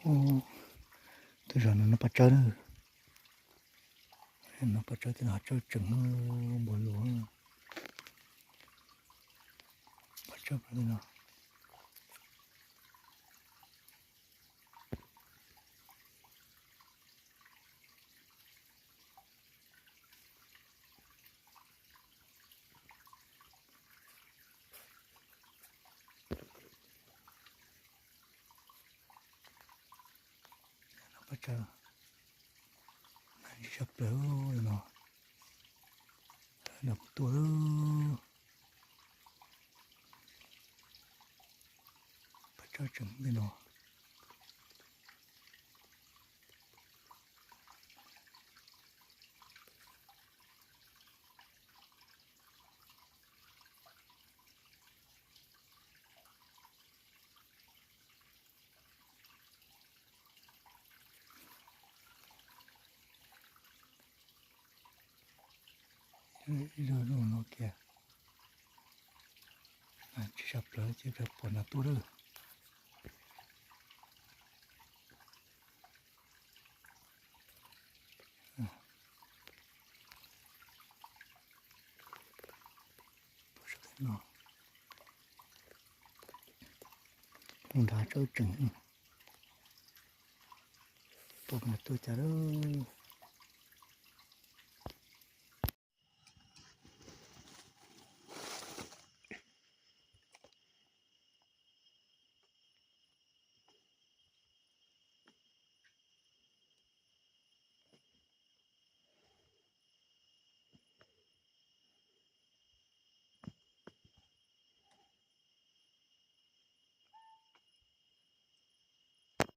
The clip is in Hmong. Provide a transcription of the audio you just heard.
Ub, tus zos no noj paj tsawb na. Noj paj tsawb tej no tsawb tseem npog lug. Paj tsawb tej no. Paj tsawb na, tsis tshaj plaws no. Nws kuj tuaj lawm. Paj tsawb tseem li no. Ib zaug zoo no kiag, tsis tshaj plaws ces pom nas tuaj lawm. Nrad tsawb tseem, pom nas tuaj cas lawm.